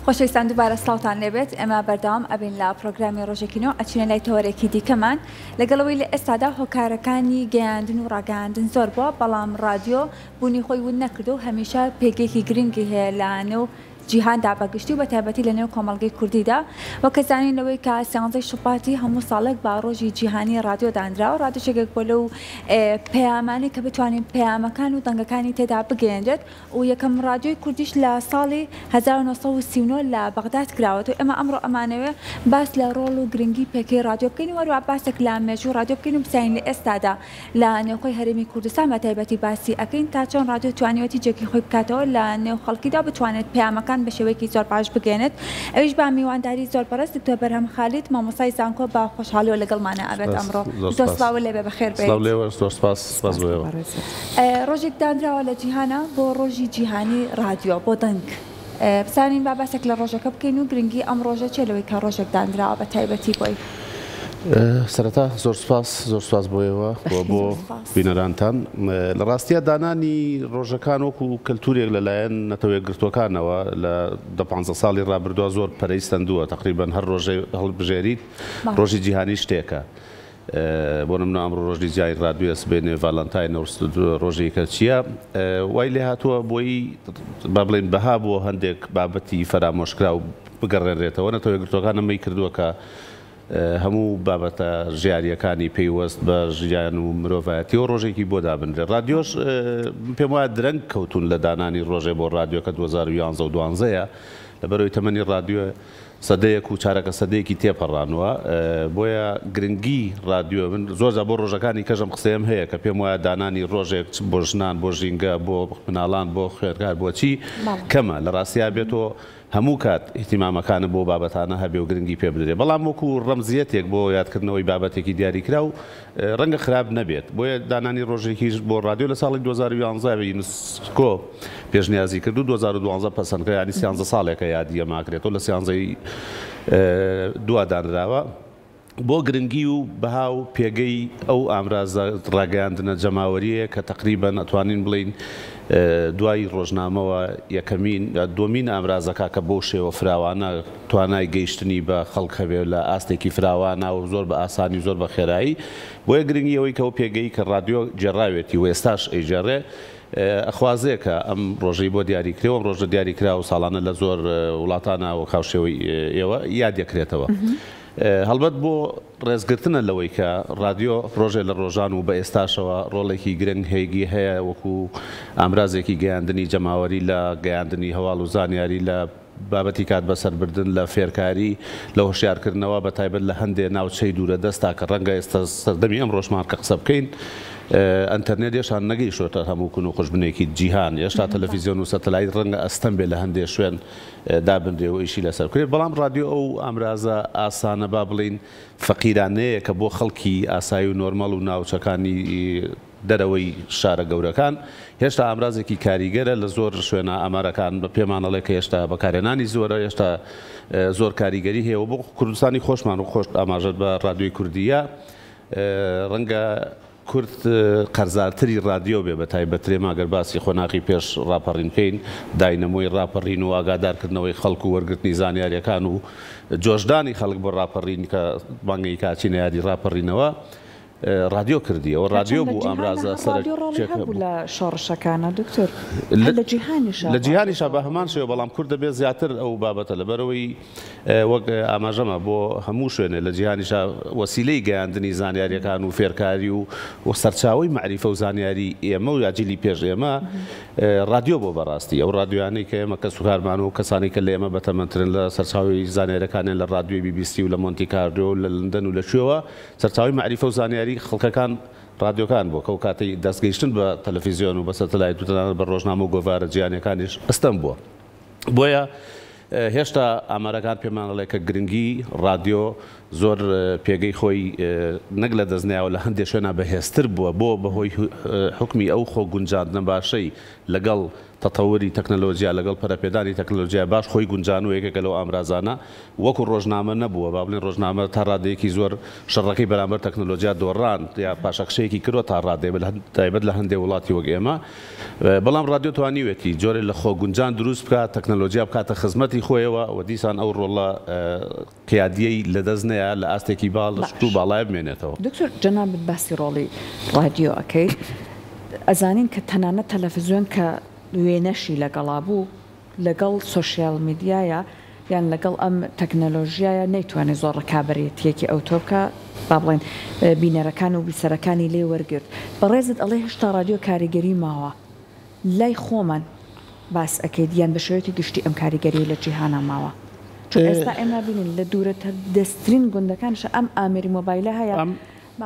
خۆشەویستان دووبارە سڵاوتان لێبێت ئێمە بەردەوام ئەبین لە پرۆگرامی ڕۆژێکی نۆ ئەچینە لای تەوەرێکی دیکەمان لەگەڵەوەی لە ئێستادا هۆکارەکانی گەیاندن و ڕاگەیاندن زۆر بووە بەڵام ڕادیۆ بوونی خۆی ون نەکردو و هەمیشە پێگەیەکی گرنگی هەیە لە نێو جیهاندا بە گشتی و بە تایبەتی لە نێو کۆمەڵگەی کوردیدا وەک زانین لەوەی کە سیانزەی شوباتی هەموو ساڵێک بە ڕۆژی جیهانی ڕادیۆ دانراوە ڕادیۆش یەکێک بووە لەو پەیامانەی کە بتوانین پەیامەکان و دەنگەکانی تێدا بگەیەنرێت و یەکەم ڕادیۆی کوردیش لە ساڵی 1939 لە بەغداد کراوەتەوە ئێمە ئەمڕۆ ئەمانەوێ باس لە ڕۆڵ و گرنگی پێکەی ڕادیۆ بکەین و هەروەها باسێک لە مێژووی ڕادیۆ بکەین و بزانین لە ئێستادا لە نێوخۆی هەرێمی کوردستان بە تایبەتی باسی ئەکەین تا چۆن ڕادیۆ توانیوەتی جێگەی خۆی بکاتەوە لە نێو خەڵکیدا و بتوانێت پەیامەکان بە شێوەیەکی زۆر باش بگەیەنێت ئەویش بە میوانداری زۆر بەڕێز دکتۆر بەرهەم خالید مامۆستای زانکۆ بە خۆشحاڵیەوە لەگەڵمانە ئەبێت ئەمڕۆ زۆر سڵاو لێبێ بەخێر بێیت. سڵاو لێوە زۆر سپاس سپاس بۆ ئێوە. ڕۆژێک دانراوە لە جیهانا بۆ ڕۆژی جیهانی ڕادیۆ بۆ دەنگ بزانین با باسێک لە ڕۆژەکە بکەین و گرنگی ئەم ڕۆژە چیە لەوەی کە ڕۆژێک دانراوە بە تایبەتی بۆی. سەرەتا زۆر سوپاس زۆر سوپاس بۆ ئێوە و بۆ بینەرانتان. لە ڕاستیا دانانی ڕۆژەکان وەکو کەلتورێک لەلایەن نەتەوە یەکگرتووەکانەوە لە دە پانزە ساڵی ڕابردووە زۆر پەرەی سەندووە تەقریبەن هەر ڕۆژێ هەڵبژێریت ڕۆژی جیهانی شتێکە. بۆ نمونە ئەمڕۆ ڕۆژی جیای ڕادیۆیە سبەینێ ڤالانتاینە و ڕۆژی کە چییە وای لێ هاتووە بۆی با بڵێین بەها بۆ هەندێک بابەتی فەرامۆشکراو بگەڕێنرێتەوە نەتەوە یەکگرتووەکان ئەمەی کردووە کە هەموو بابەتە ژیارییەکانی پەیوەست بە ژیان و مرۆڤایەتیەوە ڕۆژێکی بۆ دابنرێت ڕادیۆش پێم وایە درەنگ کەوتوون لە دانانی ڕۆژێ بۆ ڕادیۆ کە 2011 و دوانزەیە لەبەرەوەی تەمەنی ڕادیۆ سەدەیەک و چارەکە سەدەیەکی تێپەڕانوە، بۆیە گرنگی ڕادیۆ، من زۆر جار بۆ ڕۆژەکانی کەش ئەم قسەیەم هەیە کە پێم وایە دانانی ڕۆژێک چ بۆ ژنان، بۆ ژینگە، بۆ مناڵان، بۆ خوێندکار، بۆ چی کەمە، لە ڕاستیا بێ تۆ هەموو کات ئیهتیمامەکانت بۆ بابەتانە هەبێ و گرنگی پێ بدرێ، بەڵام وەکوو ڕەمزییەتێک بۆ یادکردنەوەی بابەتێکی دیاریکراو ڕەنگە خراپ نەبێت، بۆیە دانانی ڕۆژێکیش بۆ ڕادیۆ لە ساڵی 2011 یونسکۆ پێشنیازی کرد و 2012 پەسەند کرا، یانی سیانزە ساڵێکە یادی ئەمە ئەکرێتەوە، لە سیانزەی دوا دانراوە بۆ گرنگی و بەها و پێگەی ئەو ئامرازە ڕاگەیاندنە جەماوەرییە کە تەقریبەن ئەتوانین بڵێین دوای ڕۆژنامەوە یەکەمین یا دووەمین ئامرازەکە کە بەو شێوە فراوانە توانای گەیشتنی بە خەڵک هەبێ لە ئاستێکی فراوانا و زۆر بە ئاسانی و زۆر بە خێرایی. بۆیە گرنگی ئەوەی کە ئەو پێگەی کە ڕادیۆ گێڕاوێتی و ئێستاش ئەیگێڕێ ئەخوازێ کە ئەم ڕۆژەی بۆ دیاری کرێ و ئەم ڕۆژە دیاری کرا و ساڵانە لە زۆر وڵاتانا وەک هاوشێوەی ئێوە یادیەکرێتەوە. هەڵبەت بۆ ڕێزگرتنە لەوەی کە ڕادیۆ ڕۆژێ لە ڕۆژان و بە ئێستاشەوە ڕۆڵێکی گرنگ هەیگی هەیە وەکو ئامرازێکی گەیاندنی جەماوەری لە گەیاندنی هەواڵ و زانیاری لە بابەتی کات بەسەربردن لە فێرکاری لە هۆشیارکردنەوە بە تایبەت لە هەندێ ناوچەی دوورە دەستا کە ڕەنگە ئێستا سەردەمی ئەمڕۆشمان کە قسە بکەین ئەنتەرنێت هێشتا نەگەیشتۆتە هەموو کون و قوژبنێکی جیهان هێشتا تەلەفیزیۆن و سەتەلایت ڕەنگە ئەستەم بێ لە هەندێ شوێن دابنرێ و ئیشی لەسەر بکرێت، بەڵام ڕادیۆ ئەو ئامرازە ئاسانە با بڵێین فەقیرانەیە کە بۆ خەڵکی ئاسایی و نۆرمەڵ و ناوچەکانی دەرەوەی شارە گەورەکان هێشتا ئامرازێکی کاریگەرە لە زۆر شوێنە ئامارەکان پێمان ئەڵێ کە هێشتا بەکارهێنانی زۆرە هێشتا زۆر کاریگەری هەیە و بۆ کوردستانی خۆشمان و خۆشت ئاماژەت بە ڕادیۆی کوردیە ڕەنگە کورد قەرزارتری ڕادیۆ بێ بە تایبەت ترێما گەر باسی قۆناغی پێش ڕاپەڕین بکەین داینەمۆی ڕاپەڕین و ئاگادارکردنەوەی خەڵک و وەرگرتنی زانیاریەکان و جۆشدانی خەڵک بۆ ڕاپەڕین کە بانگی کاچینە یادی ڕاپەڕینەوە ڕادیۆ کردی ئەوە ڕادیۆ هەرچەند لە بوو جیهانا ئامرازە هەر ڕادیۆ ڕۆڵی سەرەکیەکە هەبوو بوو. لە شۆڕشەکانا دکتۆر هەر لە جیهانیشا لە ڕادیۆ جیهانیشا بە ڕۆڵی هەمان شێوە هەبوو. بەڵام کورد دەبێ زیاتر ئەو بابەتە لەبەرئەوەی وەک ئاماژەمە بۆ هەموو شوێنێ لە جیهانیشا وەسیلەی گەیاندنی زانیاریەکان و فێرکاری و سەرچاوەی مەعریفە و زانیاری ئێمە و یا جیلی پێش ئێمە ڕادیۆ بۆ بەڕاستی ئەو ڕادیۆیانەی کە ئێمە کەسوکارمان و کەسانی کە لە ئێمە بەتەمەنترن لە سەرچاوەی زانیاریەکانیان لە ڕادیۆی بی بی سی و لە مۆنتی کاردۆ و لە لەندەن و لە کوێوە سەرچاوەی مەعریفە و زانیاری خەڵکەکان ڕادیۆکان بووە کە ئەو کاتەی دەستگەیشتن بە تەلەفیزیۆن و بە سەتەلایت و تەنانەت بە ڕۆژنامە و گۆڤارە جیهانیەکانیش ئەستەم بووە. بۆیە هێشتا ئامارەکان پێمان ئەڵێ کە گرنگی ڕادیۆ زۆر پێگەی خۆی نەک لە دەست نەیاوە لە هەندێ شوێنا بەهێزتر بووە بۆ بەهۆی حوکمی ئەو خۆ گونجاندنە باشەی لەگەڵ تەتەوری تەکنەلۆجیا، لەگەڵ پەرەپێدانی تەکنەلۆجیا باش خۆی گونجانووە، یەکێکە لەو ئامرازانە وەکو ڕۆژنامە نەبووە، با بڵێین ڕۆژنامە تا ڕادەیەکی زۆر شەڕەکەی بەرامبەر تەکنەلۆجیا دۆڕاند یا پاشەکشەیەکی کردووە تا ڕادەیە تایبەت لە هەندێ وڵاتی وەک ئێمە، بەڵام ڕادیۆ توانیوێتی جۆرێ لە خۆگونجان دروست بکات، تەکنەلۆجیا بکاتە خزمەتی خۆیەوە و دیسان ئەو ڕۆڵە قیادیەی لەدەست نەیا لە ئاستێکی باش و باڵای بمێنێتەوە. دکتۆر جەنابت باسی ڕۆڵی ڕادیۆ ئەکەی، ئەزانین کە تەنانەت تەلەفزیۆن کە وێنەشی لەگەڵا بوو لەگەڵ سۆشیال میدیایا یان لەگەڵ ئەم تەکنەلۆژیایە نەیتوانی زۆر ڕکابەرێتیەکی ئەوتۆ بکا با بڵێین بینەرەکان و بیسەرەکانی لێ وەرگرت بەڕێزت ئەڵێ هێشتا ڕادیۆ کاریگەری ماوە لای خۆمان باس ئەکەیت یان بە شێوەیەکی گشتی ئەم کاریگەریەی لە جیهانا ماوە؟ چون ئێستا ئێمە بینین لە دوورە دەسترین گوندەکانیشا ئەم ئامێری مۆبایلە هەیە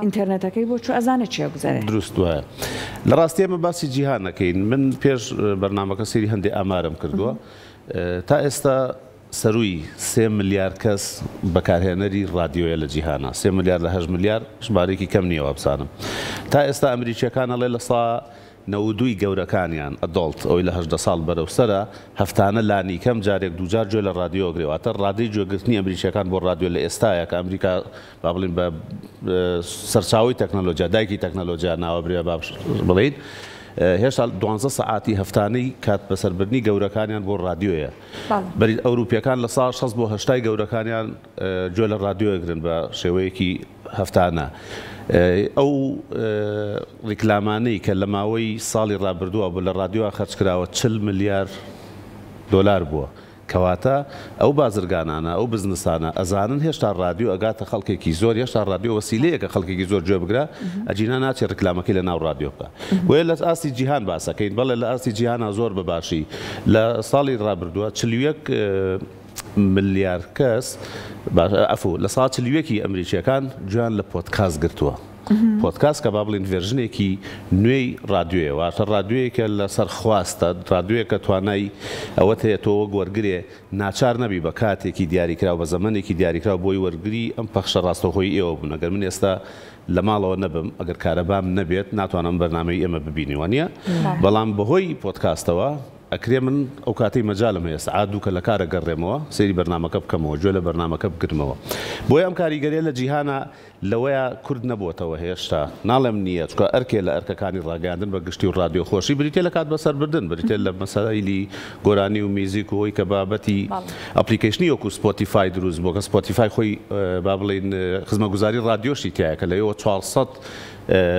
ئینتەرنێتەکەی بۆ چوو ئەزانێ چی ئەگوزەرێ. دروست وایە. لە ڕاستی ئێمە باسی جیهان ئەکەین من پێش بەرنامەکە سەیری هەندێ ئامارم کردووە تا ئێستا سەرووی سێ ملیار کەس بەکارهێنەری ڕادیۆیە لە جیهانا، سێ ملیار لە هەشت ملیار ژمارەیەکی کەم نییە وابزانم. تا ئێستا ئەمریکییەکان ئەڵێ لە سا نەوەدووی گەورەکانیان، Adult، ئەوەی لە 18 ساڵ بەرەو سەرە، هەفتانە لانیکەم جارێک دووجار گوێ لە ڕادیۆ ئەگرێ، واتە ڕادەی گوێگرتنی ئەمریکییەکان بۆ ڕادیۆ لە ئێستایا کە ئەمریکا با بڵێین بە سەرچاوەی تەکنەلۆجیا، دایکی تەکنەلۆجیا ناوەبرێ با بڵێین، هێشتا دوانزە سەعاتی هەفتانەی کات بەسەربردنی گەورەکانیان بۆ ڕادیۆیە. بەری ئەوروپیەکان لە سا 60 بۆ هەشتای گەورەکانیان گوێ لە ڕادیۆ ئەگرن بە شێوەیەکی هەفتانە. ئەو ڕیکلامانەی کە لە ماوەی ساڵی ڕابردووە بۆ لە ڕادیۆ خەرج کراوە 40 ملیار دۆلار بووە. کەواتە ئەو بازرگانانە، ئەو بزنسانە ئەزانن هێشتا ڕادیۆ ئەگاتە خەڵکێکی زۆر، هێشتا ڕادیۆ وەسیلەیەکە خەڵکێکی زۆر گوێ بگرە، ئەگینا ناچێ ڕیکلامەکەی لە ناو ڕادیۆ بکا. بۆیە لە ئاستی جیهان باس ئەکەین، بەڵێ لە ئاستی جیهانا زۆر بە باشی لە ساڵی ڕابردووە 41 ملیار کەس، عەفو، لە ساڵ 41 ی ئەمریکییەکان گوێیان لە پۆدکاست گرتووە. پۆدکاست کە با بڵێین version ێکی نوێی ڕادیۆیە، واتە ڕادیۆیەکە لەسەر خواستە، ڕادیۆیەکە توانای ئەوەت هەیە تۆ وەک وەرگرێ ناچار نەبی بە کاتێکی دیاریکراو، بە زەمەنێکی دیاریکراو بۆی وەرگری ئەم پەخشە ڕاستەوخۆی ئێوە بوون. ئەگەر من ئێستا لە ماڵەوە نەبم، ئەگەر کارەبام نەبێت، ناتوانم ئەم بەرنامەی ئێمە ببینی، وانییە؟ بەڵام بەهۆی پۆدکاستەوە ئەکرێ من ئەو کاتەی مەجالم هەیە سەعات دوو کە لە کار ئەگەڕێمەوە سەیری بەرنامەکە بکەمەوە، گوێ لە بەرنامەکە بگرمەوە. بۆیە ئەم کاریگەرییە لە جیهانا لەوەیا کورد نەبۆتەوە هێشتا، ناڵێم نییە، چونکە ئەرکێ لە ئەرکەکانی ڕاگەیاندن بە گشتی و ڕادیۆ خۆشی بریتیە لە کات بەسەربردن، بریتیە لە مەسایلی گۆرانی و میوزیک و ئەوەی کە بابەتی application ی وەکو سپۆتیفای دروست بووە کە سپۆتیفای خۆی با بڵێین خزمەتگوزاری ڕادیۆشی تیایە کە لەوێوە 400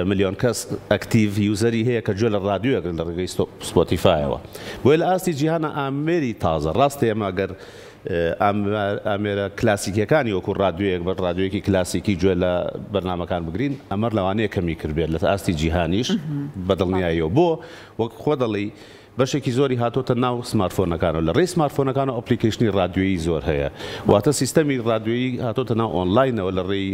ملیۆن کەس active user ی هەیە کە گوێ لە ڕادیۆ ئەگرن لە ڕێگەی سپۆتیفایەوە. بۆیە لە ئاستی جیهانا ئامێری تازە، ڕاستە ئێمە گەر ئامێرە کلاسیکیەکانی وەکو ڕادیۆیەک بە ڕادیۆیەکی کلاسیکی گوێ لە بەرنامەکان بگرین ئەمە لەوانەیە کەمی کردبێت لە ئاستی جیهانیش بە دڵنیاییەوە بۆ وەک خۆ دەڵێی بەشێکی زۆری هاتۆتە ناو سمارتفۆنەکانەوە لە ڕێی سمارتفۆنەکانەوە application ی ڕادیۆیی زۆر هەیە واتە سیستەمی ڕادیۆیی هاتۆتە ناو ئۆنلاینەوە لە ڕێی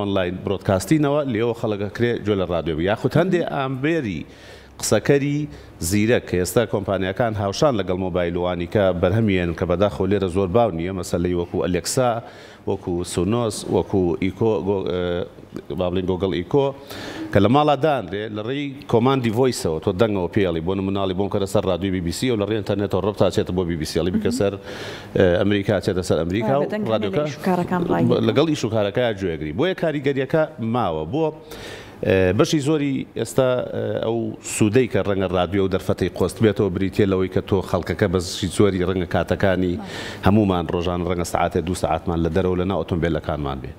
online broadcasting ەوە لێەوە خەڵک ئەکرێ گوێ لە ڕادیۆ بگرێ یاخود هەندێ ئامێری قسەکەری زیرەک کە ئێستا کۆمپانیاکان هاوشان لەگەڵ مۆبایل و ئانیکە بەرهەمی ئێنن کە بەداخەوە لێرە زۆر باو نییە مەسەلەی وەکو ئەلێکسا وەکو سونۆس وەکو ئیکۆ با بڵێین گۆگڵ ئیکۆ کە لە ماڵا دانرێ لە ڕێی command ی voice ەوە تۆ دەنگەوە پێی ئەڵێی بۆ نمونە ئەڵێی بۆم کەرە سەر ڕادیۆی بی بی سی و لە ڕێی ئینتەرنێتەوە ڕەبت ئەچێتە بۆ بی بی سی ئەڵێی بیکە سەر ئەمریکا ئەچێتە سەر ئەمریکا و ڕادیۆکە لەگەڵ ئیش و کارەکەیا گوێ ئەگری بۆیە کاریگەریەکە ماوە بۆ بەشی زۆری ئێستا ئەو سوودەی کە ڕەنگە ڕادیۆ ئەو دەرفەتەی قۆستبێتەوە بریتییە لەوەی کە تۆ خەڵکەکە بەشی زۆری ڕەنگە کاتەکانی هەموومان ڕۆژانە ڕەنگە سەعاتێ دوو سەعاتمان لە دەرەوە لە ناو ئۆتۆمبێلەکانمان بێ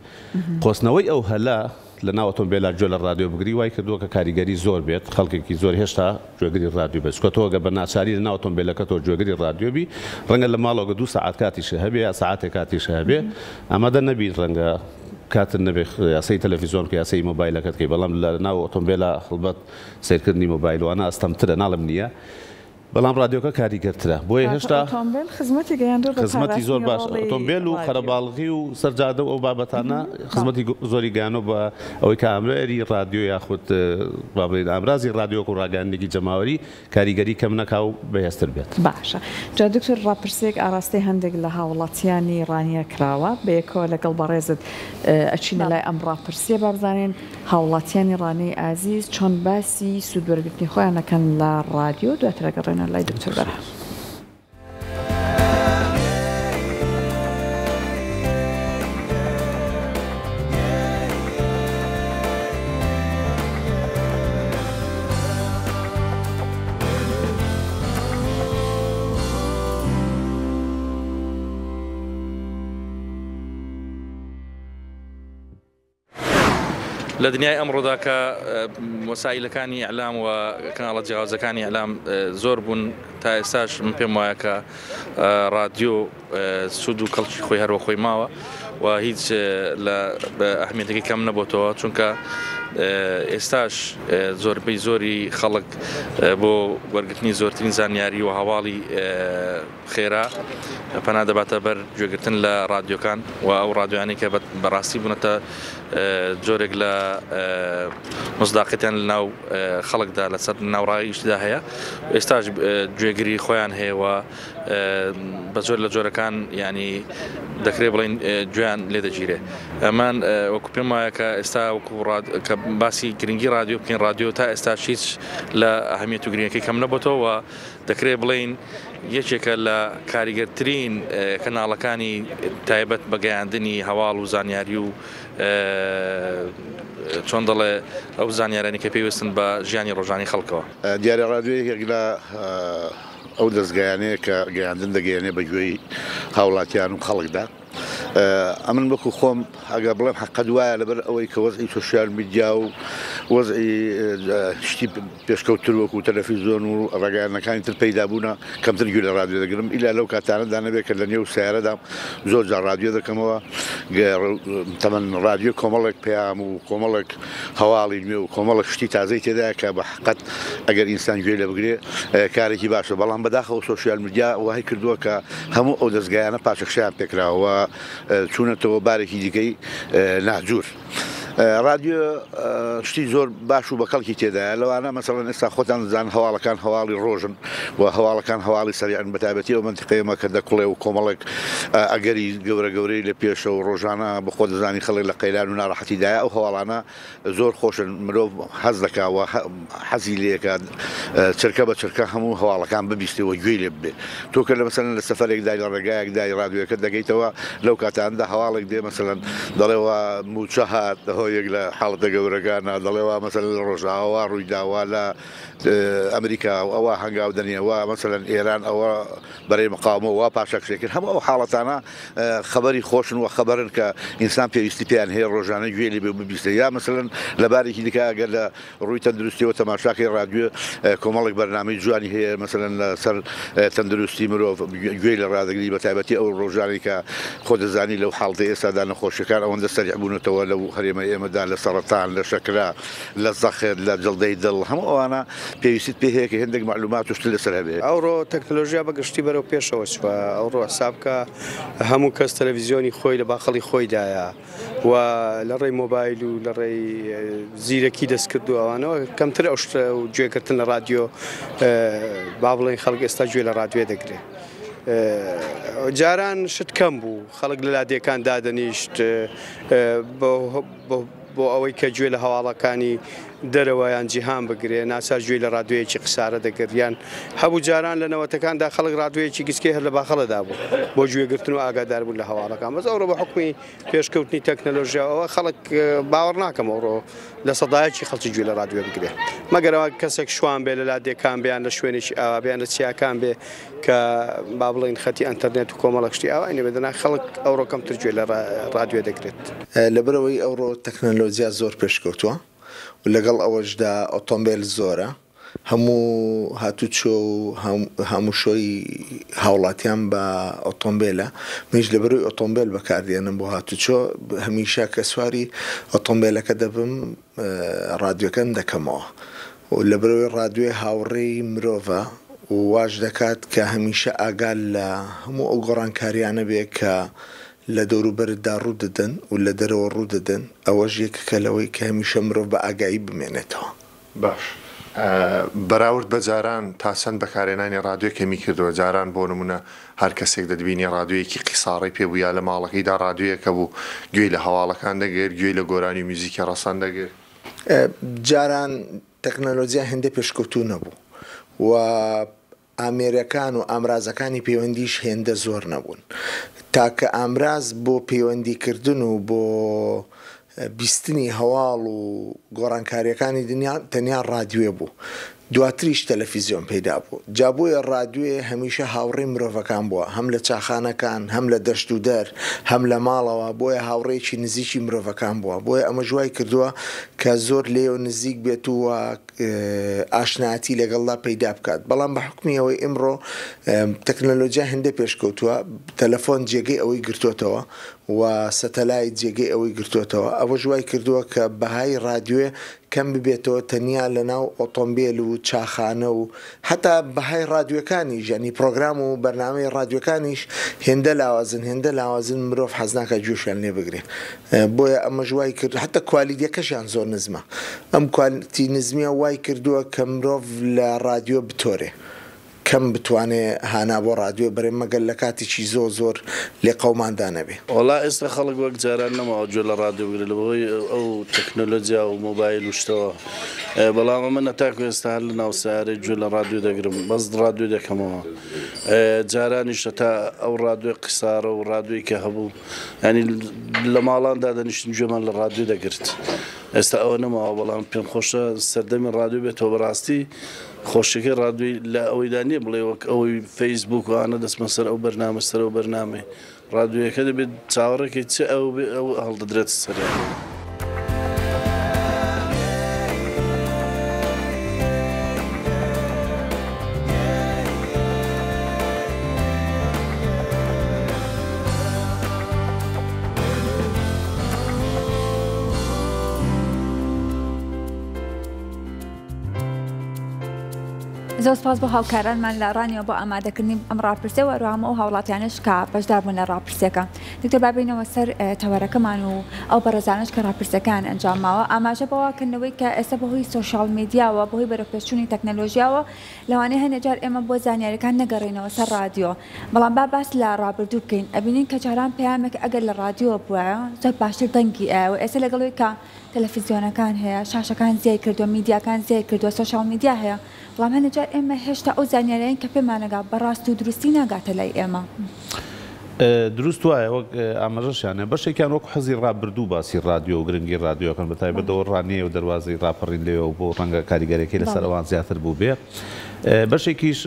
قۆستنەوەی ئەو هەلە لە ناو ئۆتۆمبێلا گوێ لە ڕادیۆ بگری وای کردووە کە کاریگەری زۆر بێت خەڵکێکی زۆر هێشتا گوێگری ڕادیۆ بێت چونکە تۆ گەر بە ناچاری لە ناو ئۆتۆمبێلەکەتەوە گوێگری ڕادیۆ بی ڕەنگە لە ماڵەوە گەر دوو سەعات کاتیشت هەبێ یا سەعاتێک کاتیشت هەبێ ئامادە نەبیت ڕەنگە کاتت نەبێ سەیری تەلەفیزۆن بکەی یا سەیری مۆبایلەکەت بکەی بەڵام لە ناو ئۆتۆمبێلا هەڵبەت سەیرکردنی مۆبایل وانە ئەستەمترە ناڵێم نییە بەڵام ڕادیۆکە کاریگەرترە بۆیە هێشتا ئۆتۆمبێل خزمەتی گەیاندووە بە خزمەتی زۆر پاراستنی باش ڕۆڵی ئۆتۆمبێل و ڕادیۆ. قەرەباڵغی و سەر جادە و ئەو بابەتانە خزمەتی زۆری گەیاندووە بە ئەوەی کە ئامێری ڕادیۆ یاخود با بڵێین ئامرازی ڕادیۆ وەکوو ڕاگەیاندنێکی جەماوەری کاریگەری کەم نەکا و بەهێزتر بێت. باشە جا دکتۆر ڕاپرسیەک ئاراستەی هەندێک لە هاوڵاتیانی ڕانیە کراوە بەیەکەوە لەگەڵ بەڕێزت ئەچینە لای ئەم ڕاپرسیە با بزانین هاوڵاتیانی ڕانیەی ئازیز چۆن باسی سوود وەرگرتنی خۆیان ئەکەن لە ڕادیۆ دواتر ئەگەڕێنەوە. ئەچینە لای دکتۆر بەرهەم. لە دنیای ئەمڕۆدا کە وەسائیلەکانی ئیعلام و کەناڵە جیاوازەکانی ئیعلام زۆر بوون تا ئێستاش من پێم وایە کە ڕادیۆ سوود و کەڵکی خۆی هەروە خۆی ماوە و هیچ لە ئەهمیەتەکەی کەم نەبۆتەوە چونکە ئێستاش زۆربەی زۆری خەڵک بۆ وەرگرتنی زۆرترین زانیاری و هەواڵی خێرا پەنا دەباتە بەر گوێگرتن لە ڕادیۆکان و ئەو ڕادیۆیانەی کە بەڕاستی بوونەتە جۆرێک لە مزداقیتیان لە ناو خەڵکدا لەسەر ناوڕای گشتیدا هەیە ئێستاش گوێگری خۆیان هەیە و بە زۆر لە جۆرەکان ینی دەکرێت بڵین گوێیان لێ دەگیرێ ئەمان وەکو پێم وایە کە ئێستا وەکو کە باسی گرنگی رادیۆ بکەین رادیۆ تا ئێستا هیچ لە ئەهمیەت و گرنگەکەی کەم نەبێتەوە دەکرێت بڵێین یەکێکە لە کاریگەرترین کەناڵەکانی تایبەت بە گەیاندنی هەواڵ و زانیاری و چۆن دەڵێ ئەو زانیارانی کە پێویستن بە ژیانی ڕۆژانی خەڵکەوە. دیارە ڕادیۆ یەکێک لە ئەو دەزگایانەیە کە گەیاندن دەگەیەنێ بە گوێی هاوڵاتیان و خەڵکدا. ئەمن وەکو خۆم ئەگەر بڵێم حەقەت وایە لەبەر ئەوەی کە وەزعی سۆشیال میدیا و وەزعی شتی پێشکەوتتر وەکو تەلەفیزیۆن و ڕاگەیاندنەکانی تر پەیدا بوونە کەمتر گوێ لە ڕادیۆ دەگرم ئیلا لەو کاتانەدا نەبێت کە لە نێو سیارەدام زۆر جار ڕادیۆ دەکەمەوە تەمەن ڕادیۆ کۆمەڵێک پەیام و کۆمەڵێک هەواڵی نوێ و کۆمەڵێک شتی تازەی تێدایە کە بە حەقەت ئەگەر ئینسان گوێی لێ بگرێ کارێکی باشە، بەڵام بەداخەوە سۆشیال میدیا وای کردووە کە هەموو ئەو دەزگایانە پاشەکشەیان پێکراوە و چوونەتەوە بارێکی دیکەی ناجور. ڕادیۆ شتی زۆر باش و بەکەڵکی تێدایە لەوانە مەسەڵەن ئێستا خۆتان دەزانن هەواڵەکان هەواڵی ڕۆژن و هەواڵەکان هەواڵی سەریعن بەتایبەتی ئەو مەنتیقەیەمە کە دەکوڵێ و کۆمەڵێک ئەگەری گەورە گەورەی لە پێشە و ڕۆژانە بەخۆ دەزانی خەڵک لە قەیران و ناڕەحەتیدایە ئەو هەواڵانە زۆر خۆشن مرۆڤ حەز دەکا و حەزی لێکا چرکە بە چرکە هەموو هەواڵەکان ببیستێ و گوێی لێ ببێ تۆ کە لە مەسەلەن لە سەفەرێکدای لە ڕێگایەکدای ڕادیۆیەکەت دەگەیتەوە لەو کاتاندا هەواڵێک دێ مەسەلەن دەڵێ وا مووچە هات هۆ یەک لە حاڵەتە گەورەکانە دەڵێ وا مەسەلەن لە ڕۆژئاوا وا ڕوویدا وا لە ئەمریکا ئەوە هەنگاو دەنێ وا مەسەلەن ئێران ئەوە بەرەی مقاومە وا پاشەکشێ کرد هەموو ئەو حاڵەتانە خەبەری خۆشن و خەبەرن کە ئینسان پێویستی پێیان هەیە ڕۆژانە گوێ لێ بێ و ببیستێ یا مەسەلەن لە بارێکی دیکە ئەگەر لە ڕووی تەندروستیەوە تەماشاکەی ڕادیۆ کۆمەڵێک بەرنامەی جوانی هەیە مەسەلەن لە سەر تەندروستی مرۆڤ گوێی لە ڕادەگری بە تایبەتی ئەو ڕۆژانەی کە خۆ دەزانی لەو حاڵەتەی ئێستادا نەخۆشیەکان ئەوەندە سەریع بوونەتەوە لەو هەرێمەی ئێمەدا لە سەڕەتان لە شەکرە لە زەخت لە جەڵدەی دڵ هەموو ئەوانە پێویستیت پێ هەیە کە هێندێک مەعلومات و شتت لەسەر هەبێ. ئەوڕۆ تەکنەلۆژیا بە گشتی بەرەو پێشەوە چووە، ئەوڕۆ حساب بکە هەموو کەس تەلەڤیزیۆنی خۆی لە باخەڵی خۆیدایە و لە ڕێی مۆبایل و لە ڕێی زیرەکی دەستکرد و ئەوانەوە کەمتر ئەو شتە و گوێگرتن لە ڕادیۆ با بڵێین خەڵک ئێستا گوێ لە ڕادیۆ دەگرێ. جاران شت کەم بوو خەڵک لە لادێکان دادەنیشت بۆ ئەوەی کە گوێ لە هەواڵەکانی دەرەوە یان جیهان بگرێ ناچار گوێی لە ڕادیۆیەکی قیسارە دەگرت یان هەبوو جاران لە نەوەتەکاندا خەڵک ڕادیۆیەکی گچکەی هەر لە باخەڵەدا بوو بۆ گوێگرتن و ئاگاداربوون لە هەواڵەکان بەس ئەوڕۆ بە حوکمی پێشکەوتنی تەکنەلۆژیا ئەوە خەڵک باوەڕ ناکەم ئەوڕۆ لە سەدایەکی خەڵکی گوێ لە ڕادیۆ بگرێ مەگەر ئەوە کەسێک شوان بێ لە لادێکان بێ یان لە شوێنێکی ئاوا بێ یان لە چیاکان بێ کە با بڵێین خەتی ئەنتەرنێت و کۆمەڵێک شتی ئاوای نەبێت دەنا خەڵک ئەوڕۆ کەمتر گوێ لە ڕادیۆ دەگرێت. لەبەرئەوەی ئەوڕۆ تەکنەلۆجیا زۆر پێشکەوتووە و لەگەڵ ئەوەشدا ئۆتۆمبێل زۆرە، هەموو هاتوچۆ و هاموشۆی هاوڵاتیان بە ئۆتۆمبێلە، منیش لەبەرئەوەی ئۆتۆمبێل بەکاردێنم بۆ هاتوچۆ هەمیشە کە سواری ئۆتۆمبێلەکە دەبم ڕادیۆکەم دەکەمەوە و لەبەرئەوەی ڕادیۆ هاوڕێی مرۆڤە و واش دەکات کە هەمیشە ئاگا لە هەموو ئەو گۆڕانکاریانە بێ کە لە دەوروبەرتدا ڕوو دەدەن و لە دەرەوە ڕوو دەدەن، ئەوەش یەکێکە لەوەی کە هەمیشە مرۆڤ بە ئاگایی بمێنێتەوە. باش بەراورد بە جاران تا چەند بەکارهێنانی ڕادیۆ کەمی کردووە؟ جاران بۆ نموونە هەر کەسێک دەتبینی ڕادیۆیەکی قیساڕەی پێ بوو یا لە ماڵەکەیدا ڕادیۆیەک هەبوو گوێی لە هەواڵەکان دەگرت، گوێی لە گۆرانی و میوزیکی ڕەسەن دەگرت. جاران تەکنەلۆجیا هێندە پێشکەوتوو نەبوو و. ئامێرەکان و ئامرازەکانی پەیوەندیش هێندە زۆر نەبوون. تاکە ئامراز بۆ پەیوەندیکردن و بۆ بیستنی هەواڵ و گۆڕانکارییەکانی دنیا تەنیا ڕادیۆ بوو. دواتریش تەلەفیزیۆن پەیدا بوو. جا بۆیە ڕادیۆ هەمیشە هاوڕێی مرۆڤەکان بووە، هەم لە چاخانەکان، هەم لە دەشت و دەر، هەم لە ماڵەوە، بۆیە هاوڕێیەکی نزیکی مرۆڤەکان بووە. بۆیە ئەمەش وای کردووە کە زۆر لێیەوە نزیک بێت و ئاشنایەتی لەگەڵدا پەیدا بکات. بەڵام بە حوکمی ئەوەی ئیمڕۆ تەکنەلۆجیا هێندە پێشکەوتووە، تەلەفۆن جێگەی ئەوەی گرتۆتەوە و سەتەلایت جێگەی ئەوەی گرتۆتەوە، ئەوەش وای کردووە کە بەهای ڕادیۆ کەم ببێتەوە تەنیا لەناو ئۆتۆمبێل و چاخانە و هەتا بەهای ڕادیۆکانیش یانی پڕۆگرام و بەرنامەی ڕادیۆکانیش هێندە لاوازن هێندە لاوازن مرۆڤ حەز ناکات گوێشیان لێ بگرێ بۆیە ئەمەش وای کرد هەتا کوالیتیەکەشیان زۆر نزمە ئەم کوالیتی نزمیە وای کردووە کە مرۆڤ لە ڕادیۆ بتۆرێ. کەم بتوانێ هانا بۆ ڕادیۆ بەرێ مەگەر لە کاتێکی زۆر زۆر لێقەوماندا نەبێ. وەڵا ئێستا خەڵک وەک جاران نەماوە گوێ لە ڕادیۆ بگرێ لە بەهۆی ئەو تەکنۆلۆجیا و مۆبایل و شتەوە بەڵام ئەمن هەتاکو ئێستا هەر لە ناو سەیارەی گوێ لە ڕادیۆ دەگرم بەس ڕادیۆ دەکەمەوە جارانیش هەتا ئەو ڕادیۆی قیسارە و ڕادیۆی کە هەبوو یانی لە ماڵان دادەنیشتین گوێمان لە ڕادیۆ دەگرت ئێستا ئەوە نەماوە بەڵام پێم خۆشە سەردەمی ڕادیۆ بێتەوە بەڕاستی خۆشیەکەی ڕادیۆی لە ئەوەیدا نییە بڵێ وەک ئەوەی فەیسبووک و ئانە دەچمە سەر ئەو بەرنامە سەر ئەو بەرنامەی ڕادیۆیەکە دەبێت چاوەڕێکەی چ ئەو بێ ئەو هەڵدەدرێتە سەریان. زۆر سپاس بۆ هاوکارانمان لە ڕانیەوە بۆ ئامادەکردنی ئەم ڕاپرسیە و هەروەها هەموو ئەو هاوڵاتیانەش کە بەشدار بوون لە ڕاپرسیەکە. دکتۆر با بێینەوە سەر تەوەرەکەمان و ئەو بەڕێزانەش کە ڕاپرسیەکەیان ئەنجام ماوە ئاماژە بەوە کردنەوەی کە ئێستا بەهۆی سۆشیال میدیاوە بەهۆی بەرەوپێشچوونی تەکنەلۆژیاوە لەوانەیە هەندێک جار ئێمە بۆ زانیاریەکان نەگەڕێینەوە سەر ڕادیۆ بەڵام با باس لە ڕابردوو بکەین ئەبینین کە جاران پەیامێک ئەگەر لە ڕادیۆ بوایە زۆر باشتر دەنگی ئەیاوە ئێستا لەگەڵ ئەوەی کە تەلەفزیۆنەکان هەیە، شاشەکان زیای کردووە، میدیاکان زیای کردووە، سۆشیال میدیا هەیە، بەڵام هەندێک جار ئێمە هێشتا ئەو زانیاریانەی کە پێمانەگا بە ڕاست و دروستی ناگاتە لای ئێمە. دروست وایە وەک ئاماژەشیان بەشێکیان وەک حەزی ڕابردوو باسی ڕادیۆ و گرنگی ڕادیۆ ئەکەن بە تایبەت ئەوە ڕانیە و دەروازەی ڕاپەڕین لەوێوە بوو ڕەنگە کاریگەریەکەی لەسەر ئەوان زیاتر بووبێ. بەشێکیش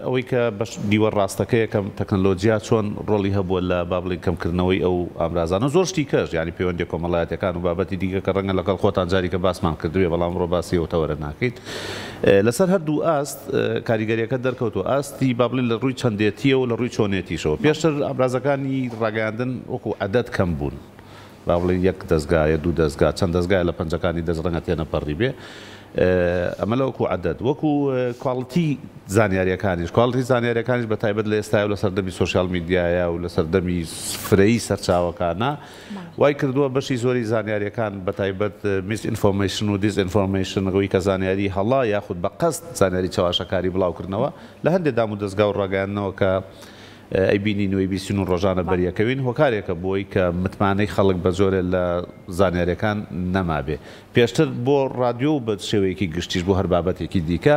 ئەوەی کە بەش دیوە ڕاستەکەیە کە تەکنەلۆجیا چۆن ڕۆڵی هەبووە لە با بڵێین کەمکردنەوەی ئەو ئامرازانە و زۆر شتی کەش یانی پەیوەندیە کۆمەڵایەتیەکان و بابەتی دیکە کە ڕەنگە لەگەڵ خۆتان جاریکە باسمان کردبێ بەڵام ئەمڕۆ باسی ئەو تەوەرە ناکەین لەسەر هەردوو ئاست کاریگەریەکە دەرکەوتووە ئاستی با بڵێین لە ڕووی چەندێتیەوە و لە ڕووی چۆنێتیشەوە پێشتر ئامرازەکانی ڕاگەیاندن وەکو عەدەد کەم بوون با بڵێین یەک دەزگا یە دوو دەزگا چەند دەزگایە لە پەنجەکانی دەست ڕەنگە تێنەپەڕیبێ ئەمە لە وەکو عەدەد وەکو کواڵتی زانیاریەکانیش کواڵتی زانیاریەکانیش بە تایبەت لە ئێستایا و لە سەردەمی سۆشیال میدیایە و لە سەردەمی فرەیی سەرچاوەکانە وای کردووە بەشی زۆری زانیاریەکان بە تایبەت misinformation و disinformation ئەوەی کە زانیاری هەڵە یاخود بە قەست زانیاری چەواشەکاری بڵاوکردنەوە لە هەندێک دام و دەزگا و ڕاگەیاندنەوە کە ئەیبینین و ئەیبیستین و ڕۆژانە بەریەکەوین هۆکارێکە بۆی کە متمانەی خەڵک بە جۆرێ لە زانیاریەکان نەمابێ. پێشتر بۆ ڕادیۆ و بە شێوەیەکی گشتیش بۆ هەر بابەتێکی دیکە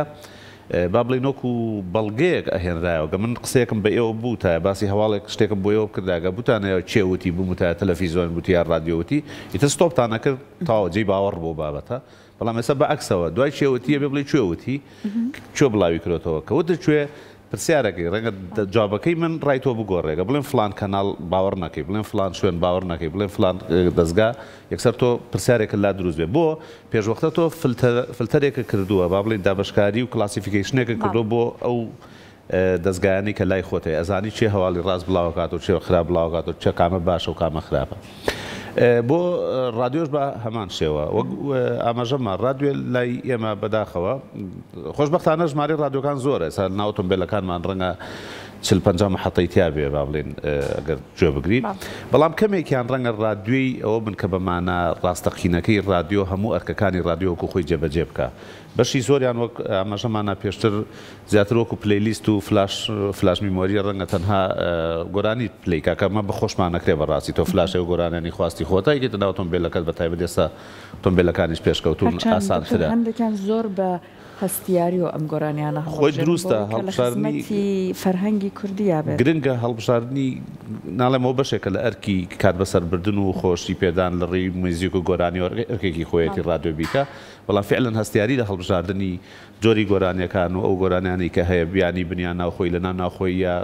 با بڵێین وەکو بەڵگەیەک ئەهێنرایەوە گە من قسەیەکم بە ئێوە بوتایە باسی هەواڵێک شتێکم بۆ ئێوە بکردایە گە بوتانایە کێ وتی بموتایە تەلەفیزۆن وتی یا ڕادیۆ وتی ئیتر ستۆپتان ئەکرد تەواو جێی باوەڕ بۆ بابەتە بەڵام ئێستا بە عەکسەوە دوای کێ وتی ئەبێ بڵێی کوێ وتی کوێ بڵاوی کرۆتەوە کە وتت کوێ پرسیارەکەی ڕەنگە جوابەکەی من ڕای تۆ بگۆڕێ گە بڵێم فڵان کەناڵ باوەڕ نەکەی بڵێم فڵان شوێن باوەڕ نەکەی بڵێم فڵان دەزگا یەکسەر تۆ پرسیارێکت لا دروست بێ بۆ پێشوەختە تۆ فلتەر فلتەرێکت کردووە با بڵێین دابەشکاری و classification ێکت کردووە بۆ ئەو دەزگایانەی کە لای خۆت هەیە ئەزانی کێ هەواڵی ڕاست بڵاوەکاتەوە کێ خراپ بڵاوەکاتەوە کێ کامە باشە و کامە خراپە بۆ ڕادیۆش بە هەمان شێوە وەک ئاماژەمە ڕادیۆ لای ئێمە بەداخەوە خۆشبەختانە ژمارەی ڕادیۆکان زۆرە ئێستا ناو ئۆتۆمبێلەکانمان ڕەنگە 40 50 محەتەی تیا بێ با بڵێین ئەگەر گوێ بگری بەڵام کەمێکیان ڕەنگە ڕادیۆی ئەوە بن کە بە مانا ڕاستەقینەکەی ڕادیۆ هەموو ئەرکەکانی ڕادیۆ وەکو خۆی جێبەجێ بکا بەشی زۆریان وەک ئاماژەمانا پێشتر زیاتر وەکو playlist و flash flash memory ڕەنگە تەنها گۆرانی play کا کە ئەمە بە خۆشمان نەکرێ بەڕاستی تۆ فلاشێک و گۆرانیانی خواستی خۆتە یەکێتە ناو ئۆتۆمبێلەکەت بە تایبەت ئێستا ئۆتۆمبێلەکانیش پێشکەوتوون هەرچەند دکتۆر ئاسانترە. هەندێکیان زۆر بە. هەستیاریەوە ئەم گۆرانیانە خۆی هەڵەبژێرن بۆ دروستە ئەوەی کە لە هەڵبژاردنی خزمەتی فەرهەنگی کوردیا بێت. گرنگە هەڵبژاردنی ناڵێم ئەوە بەشێکە لە ئەرکی کات بەسەربردن و خۆشی پێدان لە ڕێی میوزیک و گۆرانیەوە ئەرکێکی خۆیەتی ڕادیۆ بیکا بەڵام فیعلەن هەستیاری لە هەڵبژاردنی جۆری گۆرانیەکان و ئەو گۆرانیانەی کە هەیە بیانی بن یان ناوخۆیی لە ناو ناوخۆیی یا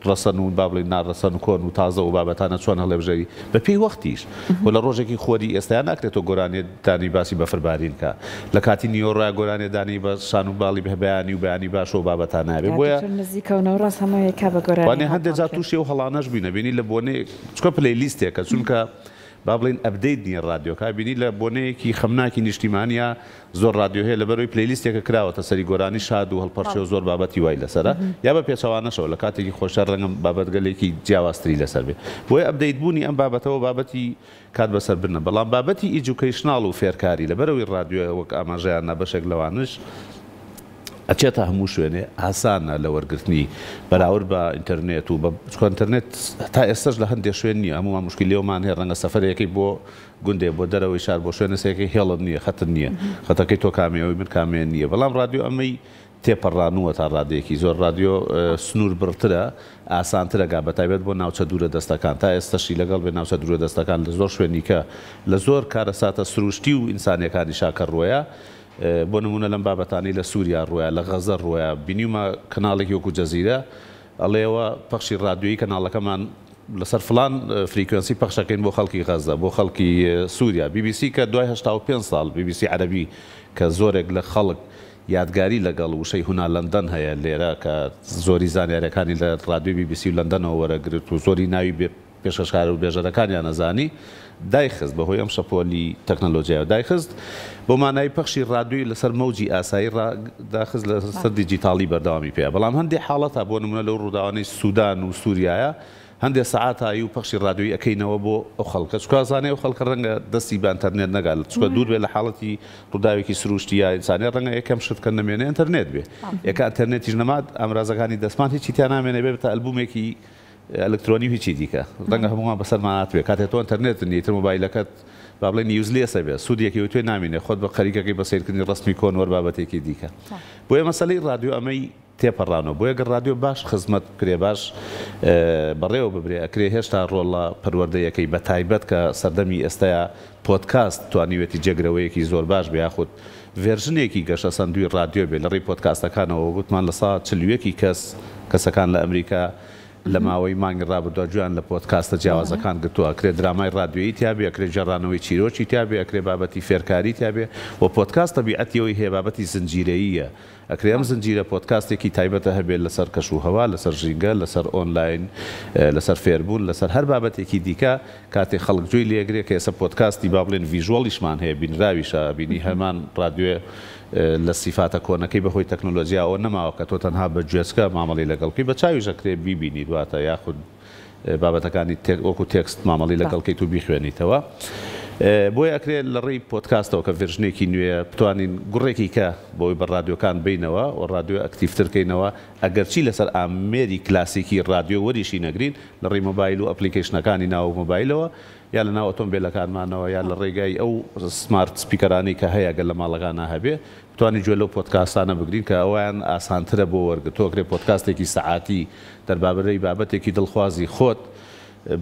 ڕەسەن و با بڵێین ناڕەسەن و کۆن و تازە و بابەتانە چۆن هەڵێبژێری بە پێی وەختیش و لە ڕۆژێکی خۆری ئێستایا ناکرێت تۆ گۆرانیێ دانی باسی بەفر بارین کا لە کاتی نیوەڕۆیا گۆرانیێ دانی بە شان و باڵی بە بەیانی و بەیانی باشە و بابەتانە بێ یا بۆیە دکتۆر نزیکە و نەوڕاست هەموو یەکا بە گۆرانی وانێ هەندێ جار هەڵپەڕکێ. تووشی ئەو هەڵانەش بووینە بینی لە بۆنەیەک چونکە playlist ێکە چونکە با بڵێین update نییە ڕادیۆکە بینی لە بۆنەیەکی خەمناکی نیشتیمانیا زۆر ڕادیۆ هەیە لەبەرئەوەی playlist ێکە کراوەتە سەری گۆرانی شاد و هەڵپەرچێ و زۆر بابەتی وای لەسەرە یا بە پێچەوانەشەوە لە کاتێکی خۆشتر ڕەنگە بابەتگەلێکی جیاوازتری لەسەر بێ بۆیە update بوونی ئەم بابەتەوە بابەتی کات بەسەربردنە بەڵام بابەتی educational و فێرکاری لەبەرئەوەی ڕادیۆ وەک ئاماژەیان نا بەشێک لەوانش ئەچێتە هەموو شوێنێ ئاسانە لە وەرگرتنی بەراورد بە ئینتەرنێت و بە چونکە ئینتەرنێت تا ئێستەش لە هەندێ شوێن نییە هەموومان موشکیلەمان هەیە ڕەنگە سەفەرێکی بۆ گوندێ بۆ دەرەوەی شار بۆ شوێنە سێکەی هێڵت نییە خەتت نییە خەتەکەی تۆ کامێ ئەوی من کامێ نییە بەڵام ڕادیۆ ئەمەی تێپەڕانووە تا ڕادەیەکی زۆر ڕادیۆ سنوور بڕترە ئاسانترە گا بەتایبەت بۆ ناوچە دوورە دەستەکان تا ئێستەشی لەگەڵ بێ ناوچە دوورە دەستەکان لە زۆر شوێنی کە لە زۆر کارەساتە سروشتی و ئینسانیەکانیشا کە ڕووەیە بۆ نموونە لەم بابەتانەی لە سووریا ڕووەیە لە غەزە ڕووەیە بینیومە کەناڵێکی وەکو جەزیرە ئەڵێەوە پەخشی ڕادیۆیی کەناڵەکەمان لەسەر فڵان frequency پەخشەکەین بۆ خەڵکی غەزە، بۆ خەڵکی سووریا. بی بی سی کە دوای 85 ساڵ، بی بی سی عەرەبی کە زۆرێک لە خەڵک یادگاری لەگەڵ وشەی هونا لەندەن هەیە لێرە کە زۆری زانیاریەکانی لە ڕادیۆی بی بی سی و لەندەنەوە وەرەگرت و زۆری ناوی پێشکەشکار و بێژەرەکانیان ئەزانی دایخست بەهۆی ئەم شەپۆلی تەکنەلۆجیایەوە دایخست بۆ مانای پەخشی ڕادیۆی لەسەر مەوجی ئاسایی ڕا داخست لەسەر دیجیتاڵی بەردەوامی پێیە بەڵام هەندێ حاڵەتا بۆ نمونە لەو ڕووداوانەی سودان و سوریایە هەندێ سەعاتایی و پەخشی ڕادیۆیی ئەکەینەوە بۆ ئەو خەڵکە چونکە ئەزانێ ئەو خەڵکە ڕەنگە دەستی بە ئەنتەرنێت نەگات چونکە دوور بێ لە حاڵەتی ڕووداوێکی سروشتی یا ئینسانی ڕەنگە یەکەم شت کە نەمێنێ ئەنتەرنێت بێ ئێکە ئەنتەرنێتیش نەما ئامرازەکانی دەستمان هیچی تیا نامێنێ بێ بێتە ئەلبومێکی ئەلکترۆنی و هیچی دیکە ڕەنگە هەموومان بەسەرمان هاتبێ کاتێ تۆ ئەنتەرنێتت نییە ئیتر مۆبایلەکەت با بڵێین useless ئەبێ سوودێکی ئەوتۆی نامینێ خۆت بە خەریکەکەی بە سەیرکردنی ڕەسمی کۆن وەر بابەتێکی دیکە بۆیە مەسەلەی ڕادیۆ ئەمەی تێپەڕانەوە بۆیە گەر ڕادیۆ باش خزمەت بکرێ باش بەڕێوە ببرێ ئەکرێ هێشتا ڕۆڵە پەروەردەیەکەی بە تایبەت کە سەردەمی ئێستایا پۆدکاست توانیوێتی جێگرەوەیەکی زۆر باش بێ یاخود version ێکی گەشەسەندووی ڕادیۆ بێ لە ڕێی پۆدکاستەکانەوە گوتمان 41% ی کەس کەسەکان لە ئەمریکا لە ماوەی مانگی ڕابردووە گوێیان لە پۆدکاستە جیاوازەکان گرتووە ئەکرێ درامای ڕادیۆیی تیا بێ ئەکرێ گێڕانەوەی چیرۆکی تیا بێ ئەکرێ بابەتی فێرکاری تیا بێ و پۆدکاست تەبیعەتی ئەوەی هەیە بابەتی زنجیرەییە ئەکرێ ئەم زنجیرە پۆدکاستێکی تایبەتە هەبێت لەسەر کەش و هەوا، لەسەر ژینگە، لەسەر ئۆنلاین، لەسەر فێربوون، لەسەر هەر بابەتێکی دیکە، کاتێ خەڵک گوێی لێگرێ کە ئێستا پۆدکاستی با بڵێن visual یشمان هەیە بینراویشە بینی هەمان ڕادیۆ لە سیفاتە کۆنەکەی بەهۆی تەکنۆلۆجیاوە نەماوە کە تۆ تەنها بە گوێچکە مامەڵەی لەگەڵ بکەی بە چاویش ئەکرێ بیبینیت واتە یاخود بابەتەکانی وەکو text مامەڵەی لەگەڵ کەیت و بیخوێنیتەوە. بۆیە ئەکرێ لە ڕێی پۆدکاستەوە کە version ێکی نوێیە بتوانین گوڕێکی کە بەوەی بە ڕادیۆکان بینەوە و ڕادیۆ active تر کەینەوە ئەگەرچی لەسەر ئامێری کلاسیکی ڕادیۆ وەریشی نەگرین لە ڕێی مۆبایل و application ەکانی ناو مۆبایلەوە یا لە ناو ئۆتۆمبێلەکانمانەوە یا لە ڕێگای ئەو smart speaker انەی کە هەیە گەر لە ماڵەکانا هەبێ بتوانین گوێ لەو پۆدکاستانە بگرین کە ئەویان ئاسانترە بۆ وەرگرت. تۆ ئەکرێ پۆدکاستێکی سەعاتی دەربابرەی بابەتێکی دڵخوازی خۆت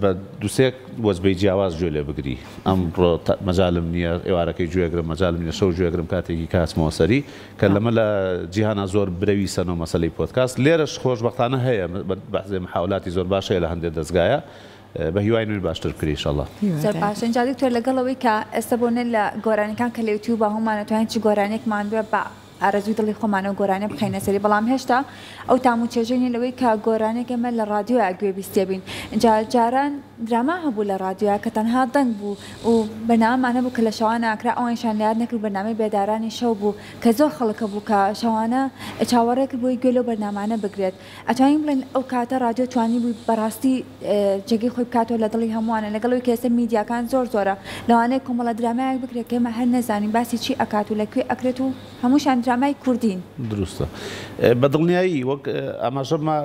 بە دوسێ وەجبەی جیاواز گوێ لێ بگری. ئەمڕۆ مەجالم نییە ئێوارەکەی گوێ گرم، مەجالم نییە شەو گوێ گرم کاتێکی کە هەچمەوە سەری، کە لەمە لە جیهانا زۆر برەوی سەنەوە مەسەلەی پۆدکاست. لێرەش خۆشبەختانە هەیە بەعزێ محاولاتی زۆر باش هەیە لە هەندێ دەزگایە. بە هیوای نوێ باشتر بکرێ ئیشەڵا. زۆر باشە ئینجا دکتۆر لەگەڵ ئەوەی کە ئێستا بۆ نە لە گۆرانیەکان کە لە یوتیوبا هەموومان ئەتوانین چ گۆرانیەکمان بوێ بە ئارەزووی دڵی خۆمانەوە گۆرانیە بخەینە سەری بەڵام هێشتا ئەو تام و چێژەی نیە لەوەی کە گۆرانیەک ئێمە لە ڕادیۆیا گوێ بیستێ بین ئینجا جاران دراما هەبوو لە ڕادیۆیا کە تەنها دەنگ بوو و بەرنامەمان هەبوو کە لە شەوانە ئەکرا ئەوانیشان لە یاد نەکرد بەرنامەی بێدارانی شەو بوو کە زۆر خەڵک هەبوو کە شەوانە چاوەڕێ کرد بۆی گوێ لەو بەرنامانە بگرێت ئەتوانین بڵێین ئەو کاتە ڕادیۆ توانیبووی بەڕاستی جێگەی خۆی بکاتەوە لە دڵی هەمووانە لەگەڵ ئەوەی کە ئێستا میدیاکان زۆر زۆرە لەوانەیە کۆمەڵە درامایەک بکرێت کە ئێمە هەر نەزانین باسی چی ئەکات و لە کوێ ئەکرێت و هەمووشیان درامای کوردین. دروستە بە دڵنیایی وەک ئاماژەمە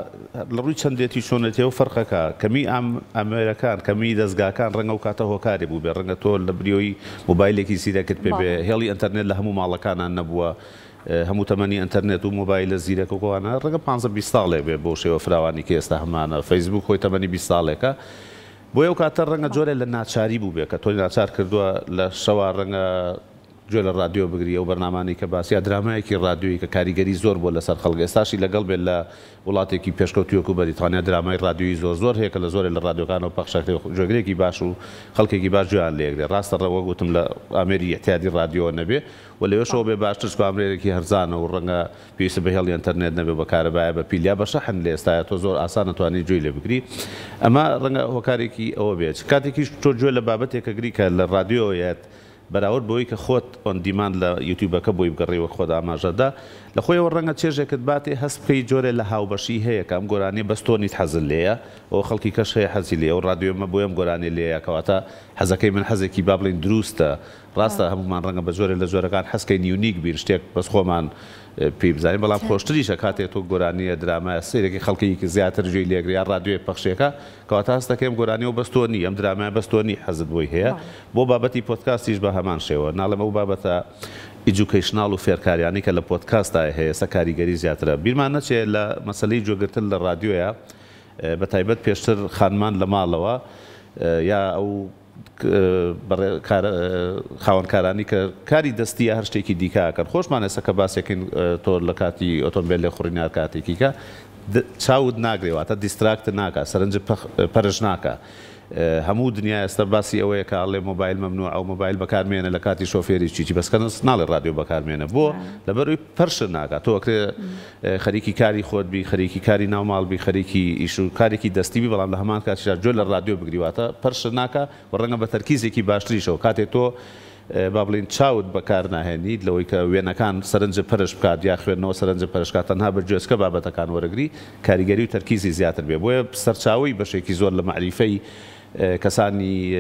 لە ڕووی چەندێتی چۆنێتیەوە فەرقەکە کەمی ئامێرەکان کەمی دەزگاکان ڕەنگە ئەو کاتە هۆکارێ بووبێ ڕەنگە تۆ لە بریۆی مۆبایلێکی زیرەکت پێ بێ هێڵی ئەنتەرنێت لە هەموو ماڵەکانان نەبووە. هەموو تەمەنی ئەنتەرنێت و مۆبایلە زیرەکە و ئەوانە ڕەنگە پانزە 20 ساڵێک بێ بەو شێوە فراوانی کە ئێستا هەمانە فەیسبوک خۆی تەمەنی 20 ساڵێکە بۆیە ئەو کاتە ڕەنگە جۆرێ لە ناچاری بووبێ کە تۆی ناچار کردووە لە شەوا ڕەنگە گوێ لە ڕادیۆ بگری ئەو بەرنامانەی کە باس یا درامایەکی ڕادیۆیی کە کاریگەری زۆر بووە لەسەر خەڵک ئێستاشی لەگەڵ بێت لە وڵاتێکی پێشکەوتووی وەکو بەریتانیا درامای ڕادیۆیی زۆر زۆر هەیە کە لە زۆرێ لە ڕادیۆکانەوە پەخش ئەکرێ و گوێگرێکی باش و خەڵکێکی باش گوێیان لێ ئەگرێ ڕاستە ڕە وەک وتم لە ئامێری ئیعتیادی ڕادیۆوە نەبێ و لەوێشەوە بێ باشتر چونکە ئامێرێکی هەرزانە و ڕەنگە پێویستت بە هێڵی ئەنتەرنێت نەبێ و بە کارەبایە بە پیل یا بە شەحن لە ئێستایا تۆ زۆر ئاسان ئەتوانی گوێی لێ بگری ئەمە ڕەنگە هۆکارێکی ئەوە بێ کاتێکیش تۆ گوێ لە بابەتێک ئەگری کە لە ڕادیۆوە یەت بەراورد بەوەی کە خۆت on demand لە یوتیوبەکە بۆی بگەڕێی وەک خۆت ئاماژەت دا، لە خۆیەوە ڕەنگە چێژێکت باتێ هەست بکەی جۆرێ لە هاوبەشی هەیە کە ئەم گۆرانیە بەس تۆ نیت حەزت لێیە ئەوە خەڵکی کەش هەیە حەزی لێیە و ڕادیۆ مە بۆیە ئەم گۆرانیە لێیە کەواتە حەزەکەی من حەزێکی با بڵێین دروستە ڕاستە هەموومان ڕەنگە بە جۆرێ لە جۆرەکان حەز کەین unique بین شتێک بەس خۆمان پێی بزانین بەڵام خۆشتریشە کاتێ تۆ گۆرانیە درامایە سەیرەکەی خەڵکی زیاتر گوێی لێگرێ یا ڕادیۆیەک پەخشێکە کەواتە هەست دەکەی ئەم گۆرانیەوە بەس تۆ نی، ئەم درامایە بەس تۆ نی حەزت بۆی هەیە. بۆ بابەتی پۆدکاستیش بە هەمان شێوە. ناڵێم ئەو بابەتە educational و فێرکاریانەی کە لە پۆدکاستا هەیە ئێستا کاریگەری زیاترە. بیرمان نەچێ لە مەسەلەی گوێگرتن لە ڕادیۆیا بە تایبەت پێشتر خانمان لە ماڵەوە یا ئەو خاوەنکارانی کە کاری دەستی یا هەر شتێکی دیکە ئەکەن خۆشمان ئێستا کە باسێکین تۆ لە کاتی ئۆتۆمبێل لێخوڕین هەر کاتێکی کە چاوت ناگرێ واتە distract ناکا سەرنج پەرش ناکا هەموو دنیا ئێستا باسی ئەوەیە کە ئەڵێ مۆبایل مەمنوعە و مۆبایل بەکارمێنە لە کاتی شۆفێری چیچی بەس کەس ناڵێ ڕادیۆ بەکارمێنە بۆ لەبەروی پەرش ناکا تۆ ئەکرێ خەریکی کاری خۆت بی، خەریکی کاری ناو ماڵ بی، خەریکی ئیش و کارێکی دەستی بی، بەڵام لە هەمان کاتیشدا گوێ لە ڕادیۆ بگری واتە پەرشت ناکا و ڕەنگە بە تەرکیزێکی باشتریشەوە کاتێ تۆ با بڵێین چاوت بەکار ناهێنیت لەوەی کە وێنەکان سەرنجت پەرش بکات یا خوێندنەوە سەرنجت پەرش بکات تەنها بە گوێچکە بابەتەکان وەرەگری کاریگەری و تەرکیزی زیاتر بێ بۆیە سەرچاوەی بەشێکی زۆر لە مەعریفەی کەسانی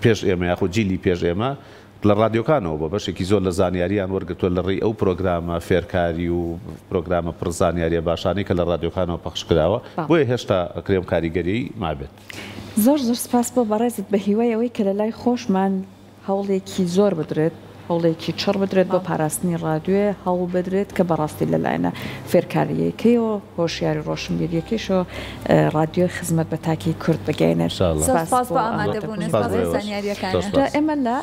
پێش ئێمە یاخود جیلی پێش ئێمە لە ڕادیۆکانەوە بە بەشێکی زۆر لە زانیاریان وەرگرتووە لە ڕێی ئەو پرۆگرامە فێرکاری و پرۆگرامە پڕ زانیاریە باشانەی کە لە ڕادیۆکانەوە پەخش کراوە بۆیە هێشتا ئەکرێ ئەم کاریگەریەی مابێت. زۆر زۆر سپاس بۆ بەڕێزت بە هیوای ئەوەی کە لە لای خۆشمان هەوڵێکی زۆر بدرێت هەوڵێکی چڕ بدرێت بۆ پاراستنی ڕادیۆێ هەوڵ بدرێت کە بەڕاستی لە لایەنە فێرکارییەکەیەوە هۆشیاری ڕۆشنبیرییەکەیشەوە ڕادیۆ خزمەت بە تاکی کورد بگەیەنێت. زۆر سپاس بۆ ئامادەبوونت. سپاس بۆ زانیارییەکانت. ئێمە لە.